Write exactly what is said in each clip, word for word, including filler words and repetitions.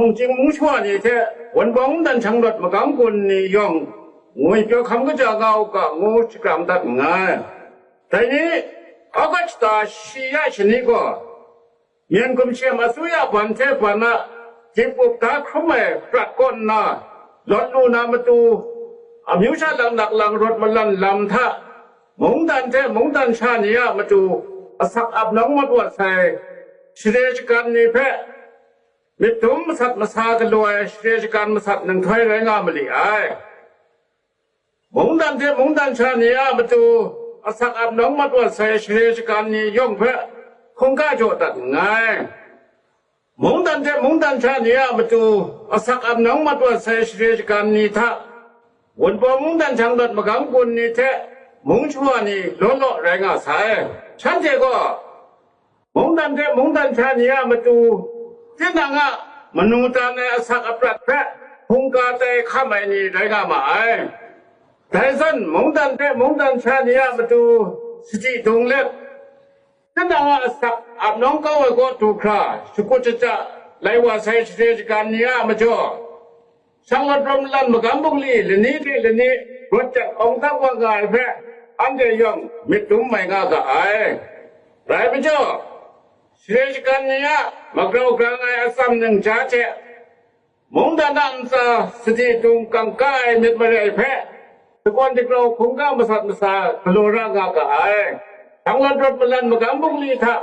Mungchying mungshawa ni hte Wunpawng Mungdan Shanglawt Magam Gun ni yawng ngwi pyaw hkam kaja nga u ga ngu shakram dat nngai. Dai ni, August shata shi ya shani gaw, Myen Gumshem Asuya ban hte ban a jingkup da hkrum ai prat kaw nna lawt lu na matu, amyu sha laknak lang rawt malan lam hta, mungdan hte mungdan sha ni a matu asak ap nawng mat wa sai share shagan ni hpe myit dum masat masa galaw ai share shagan masat nhtoi rai nga ma li ai. Mungdan hte mungdan sha ni a matu asak ap nawng mat wa sai share shagan ni yawng hpe hkungga jaw dat nngai. Mungdan hte mungdan sha ni a matu asak ap nawng mat wa sai share shagan ni hta, Wunpawng Mungdan Shanglawt Magam Gun ni hte mungshawa ni law law rai nga sai. Shanhte gaw, mungdan hte mungdan sha ni a matu, tinang a manu tan ai asak aprat hpe hkungga tai hkam ai ni rai nga ma ai. Dai zawn, mungdan hte mungdan sha ni a matu sadi dung let, tinang a asak ap nawng kau ai kaw du hkra shakut shaja lai wa sai share shagan ni a majaw, Shanglawt Rawt Malan Magam Bungli lani hte lani rawt jat awng tap wa nga ai hpe, anhte yawng myit dum mai nga ga ai. Rai majaw, share shagan ni a magrau grang ai atsam ningja hte, mungdan a ntsa sadi dung kangka ai myit marai hpe, shakawn dagrau hkungga masat masa galaw ra nga ga ai. Shanglawt Rawt Malan Magam Bungli hta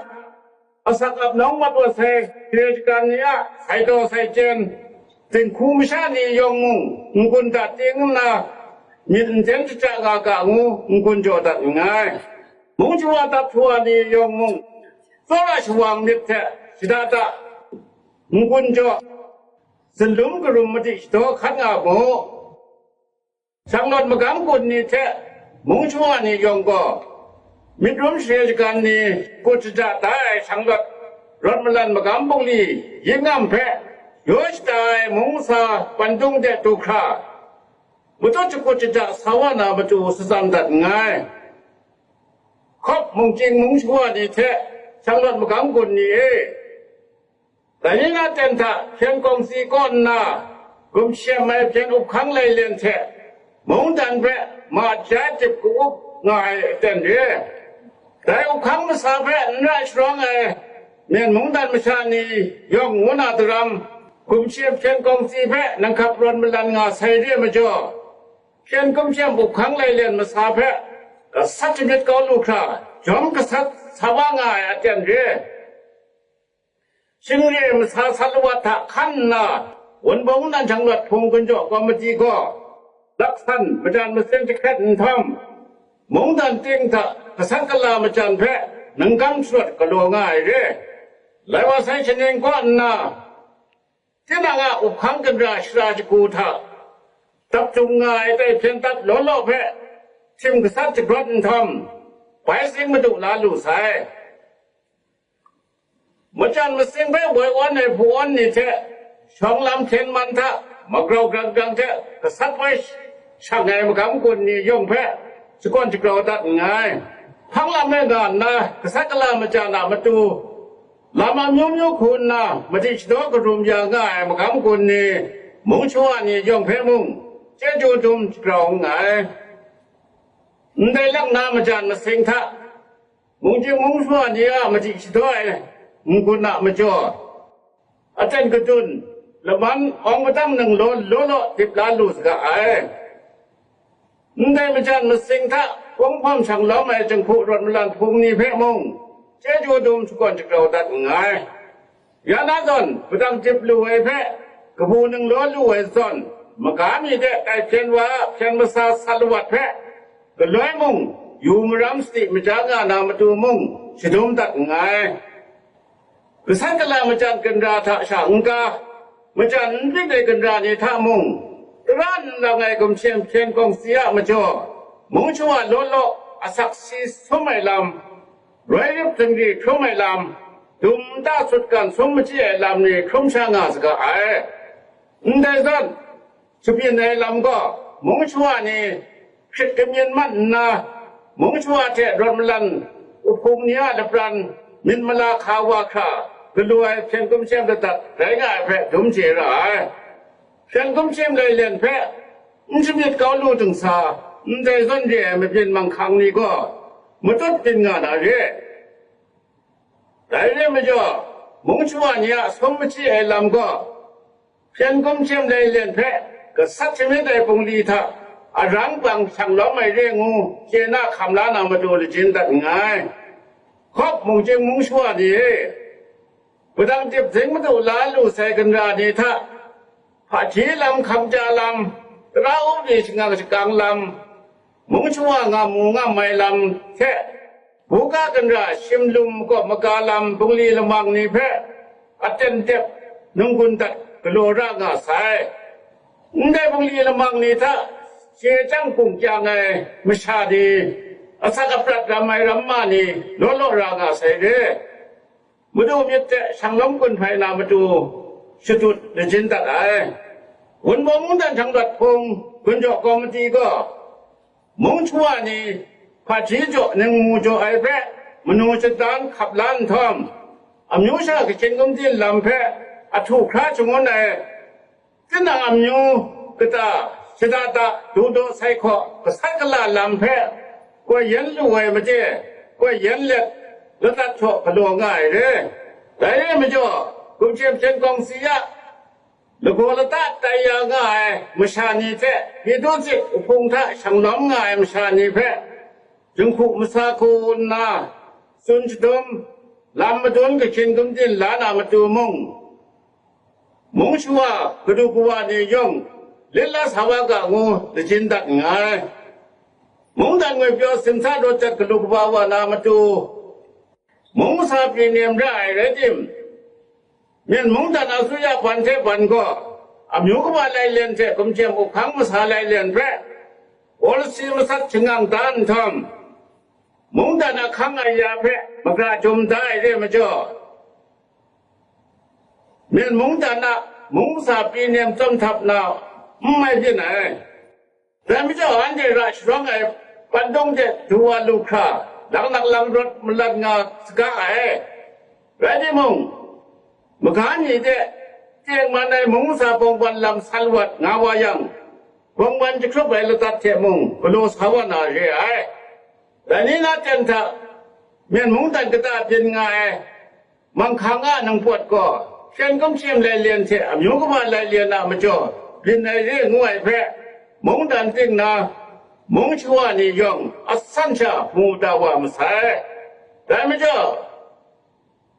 asak ap nawng mat wa sai share shagan ni a sai daw sai chyen, dinghku masha ni yawng mung n-gun da ting nna, myit n ten shaja nga ga ngu n-gun jaw dat nngai. Mung shawa dap shawa ni yawng mung, tsawra shawang myit hte shada da n-gun jaw, zunlum karum madi shadaw hkan nga mu. Shanglawt Magam Gun ni hte mung shawa ni yawng gaw, myit rum share shagan ni kut shaja da ai Shanglawt Rawt Malan Magam Bungli yin ngam hpe yaw shada ai mung masa pandung de du hkra, matut shakut shaja sa wa na matu satsam dat nngai. Hkawp mungchying mung shawa ni hte Shanglawt Magam Gun ni e, dai ni na ten hta hpyen kawngsi kaw nna, gumshem ai hpyen up hkang lailen hte mungdan hpe ma ja dip ka-up nga ai aten re. Dai up hkang masa hpe n ra sharawng ai Myen mungdan masha ni yawng ngu na daram, gumshem hpyen kawngsi hpe nang hkap rawn malan nga sai re majaw, hpyen gumshem up hkang lailen masa hpe gasat shamyit kau lu hkra, jawm gasat sa wa nga ai aten re. Shingre masa sat lawat hta hkan nna, Wunpawng Mungdan Shanglawt Hpung Gun Jaw Komiti gaw, laksan majan masin jahkrat nhtawm, mungdan ting hta gasat gala majan hpe nangkam sharawt galaw nga ai re. Lai wa sai shaning kaw nna, tinang a up hkang ginra shara shagu hta dap jung nga ai tai hpyen dap law law hpe htim gasat jagrawt nhtawm, bai sing madu la lu sai. Majan masing hpe woi awn ai hpu awn ni hte shawng lam hpyen man hta magrau grang grang hte gasat woi shang ai magam gun ni yawng hpe shakawn shagrau dat nngai. Hpang lam e nga nna gasat gala majan a matu lam amyu myu hku nna madi shadaw karum ya nga ai magam gun ni, mung shawa ni yawng hpe mung chyeju dum shagrau nngai. Ndai lak na majan masing hta, mungchying mung shawa ni a madi shadaw ai n-gun a majaw, aten kadun, laman awng madang nang law law law dip la lu saga ai. Ndai majan masing hta kawng hpawm shang lawm ai jinghku rawt malan hpung ni hpe mung, chyeju dum shakawn shagrau dat nngai. Ya na zawn, padang jip lu ai hpe kabu ninglaw lu ai zawn, maga mi de tai hpyen wa a hpyen masa sat lawat hpe, galoi mung, yu maram sadi maja nga na matu mung, shadum dat nngai. Gasat gala majan ginra hta sha n-ga, majan n byin ai ginra ni hta mung, tara n lang ai gumshem hpyen kawngsi a majaw, mung shawa law law asak si sum ai lam, roi rip zingri hkrum ai lam, dum nta sutgan sum machyi ai lam ni hkrum sha nga saga ai. Ndai zawn, shabyin ai lam gaw, mung shawa ni hkrit kamyin mat nna, mung shawa hte rawt malan uhpung ni a lapran myit mala hka wa hkra, galaw ai hpyen kumsem ladat rai nga ai hpe dum chye ra ai. Hpyen kumsem lailen hpe n shamyit kau lu dingsa, ndai zawn re ai mabyin manghkang ni gaw matut byin nga na re. Dai re majaw, mung shawa ni a sum machyi ai lam gaw, hpyen kumsem lailen hpe gasat shamyit ai bungli hta arang bang shang lawm ai re ngu chye na hkam la na matu lajin dat nngai. Hkawp mungchying mung shawa ni e, padang dip zing madu la lu sai ganra ni hta, hpaji lam, hkamja lam, tara upri shangang shakang lam, mung shawa ngam mu ngam ai lam hte, buga ganra shimlum makawp maga lam bungli lamang ni hpe aten tep nunggun dat galaw ra nga sai. Ndai bungli lamang ni hta chye chyang hpung kyang ai masha ni, asak aprat ram ai ramma ni law law ra nga sai re. Madu myit hte shanglawm gun hpai na matu shadut lajin dat ai. Wunpawng mungdan hkang rawt hpung gunjaw kawmiti gaw, mung shawa ni hpaji jaw ningmu jaw ai hpe manu shatan hkap la nhtawm, amyu sha kachyin gumdin lam hpe ahtu hkra shangun ai, tinang amyu kata shada da du daw sai hkaw gasat gala lam hpe koi yen lu ai made, koi yen let ladat htaw galaw nga ai re. Dai re majaw, kumhkyem hpyen kawng si a lagaw lata tai ya nga ai masha ni hte, Pyithu sit Uhpung hta shang lawm nga ai masha ni hpe, jinghku masa hku nna, tsun shadum, lam madun kahkyin gumdin la na matu mung, mung shawa kadu kawa ni yawng lit la sa wa ga ngu lajin dat nngai. Mungdan ngwi pyaw simsa rawt jat galu kaba wa na matu, mung masa pyi nem ra ai rai tim, Myen mungdan asuya ban hte ban gaw, amyu kaba lailen hte kumhkyem uhkang masa lailen hpe, awlasi masat shangang da nhtawm, mungdan ahkang aya hpe magra jum da ai re majaw, Myen mungdan a mung masa pyi nem tsawm htap na n mai byin ai. Dai majaw, anhte ra sharawng ai pandung hte du wa lu hkra, laknak lam rawt malan nga saga ai. Rai timung, maga ni hte tengman ai mung masa bawngban lam san wat nga wa yang, bawngban jahkrup ai ladat hte mung galaw sa wa na re ai. Dai ni na ten hta, Myen mungdan kata byin nga ai, manghkang a ningpawt gaw, hpyen kumhkyem lailen hte amyu kaba lailen a majaw byin ai re ngu ai hpe, mungdan ting na mung shawa ni yawng asan sha mu da wa masai. Dai majaw,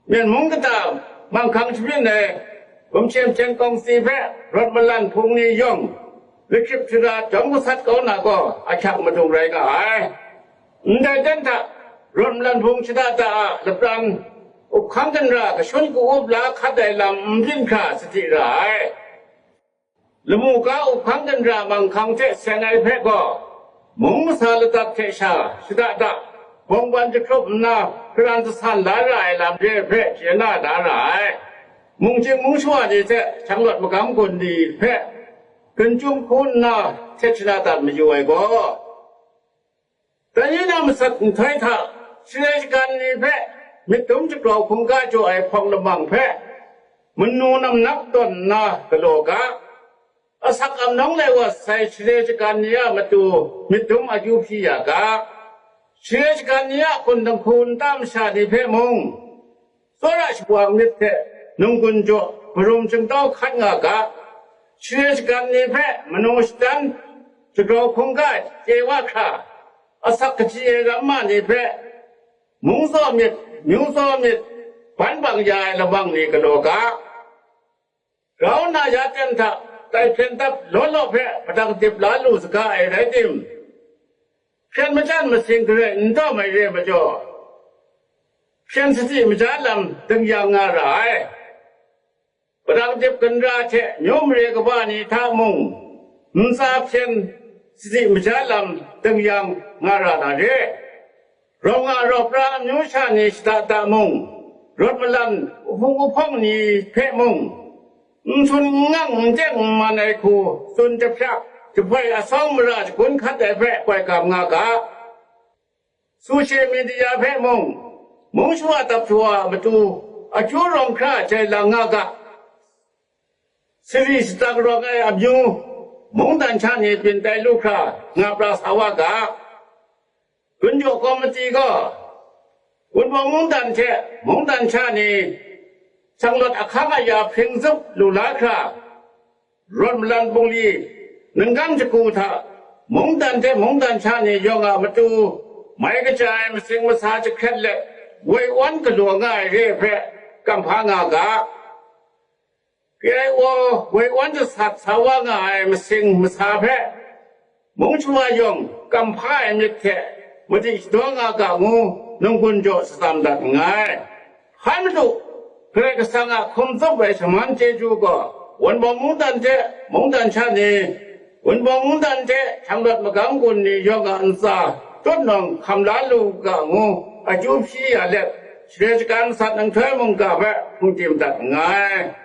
Myen mung kata manghkang shabyin ai gumhkyem hpyen kawng si hpe rawt malan hpung ni yawng, lahkyip shara jawm gasat kau na gaw ahkyak madung rai nga ai. Ndai ten hta, rawt malan hpung shada da a lapran, up hkang ginra kashun ka-up la hkat ai lam n byin hkra sadi ra ai. Lamu ga up hkang ginra manghkang hte seng ai hpe gaw, mung masa ladat hte sha shada da, bawngban jahkrup nna hparan jasan la ra ai lam re hpe chye na da ra ai. Mungchying mung shawa ni hte shanglawt magam gun ni hpe gun chyum hku nna htet shana dat mayu ai gaw, Dai ni na matsat nhtoi hta, share shagan ni hpe myit dum shagrau hkungga jaw ai hpawng lamang hpe manu namnak tawn nna galaw ga, asak amnawng lai wa sai share shagan ni a matu myit dum akyu hpyi ya ga, share shagan ni a hkun dinghku nta masha ni hpe mung, tsawra shawa myit hte nunggun jaw, marum shingtau hkat nga ga, share shagan ni hpe manu shatan, shagrau hkungga chye wa hkra, asak kaji ai ramma ni hpe, mung zaw myit, myu zaw myit, ban bang ya ai lamang ni galaw ga, grau nna ya ten hta tai hpyen dap law law hpe padang dip la lu saga ai rai tim, hpyen machyan masing garai n dawm ai re majaw, hpyen sadi maja lam dingyang nga ra ai. Padang dip ginra hte myu mare kaba ni hta mung, ntsa hpyen sadi maja lam dingyang nga ra na re. Rawng a rawp ra amyu sha ni shada da mung, rawt malan uhpung uhpawng ni hpe mung, n sun n ngang n teng n man ai hku tsun jahpyak jahpoi asawng mara shagun hkat ai hpe koi gam nga ga. Social media hpe mung, mung shawa dap shawa a matu Akyu rawng hkra jai lang nga ga, sari shata karawng ai amyu, mungdan sha ni byin tai lu hkra nga pra sa wa ga, Gun jaw kawmiti gaw, Wunpawng mungdan hte mungdan sha ni, shanglawt ahkang aya hpring zup lu la hkra, rawt malan bungli, ninggan shagu hta, mungdan hte mungdan sha ni yawng a matu, mai kaja ai masing masa jahkret let, woi wan galaw nga ai re ai hpe, kamhpa nga ga. K I O woi wan jasat sa wa nga ai masing masa hpe, mung shawa yawng kamhpa ai myit hte madi shadaw nga ga ngu, nunggun jaw shatsam dat nngai. Hkan madu, Karai Kasang a hkum tsup ai shaman chyeju gaw, Wunpawng mungdan hte mungdan sha ni, Wunpawng mungdan hte shanglawt magam gun ni yawng a ntsa tutnawng hkam la lu ga ngu, akyu hpyi ya let, share shagan sat nhtoi mungga hpe hpungdim dat nngai.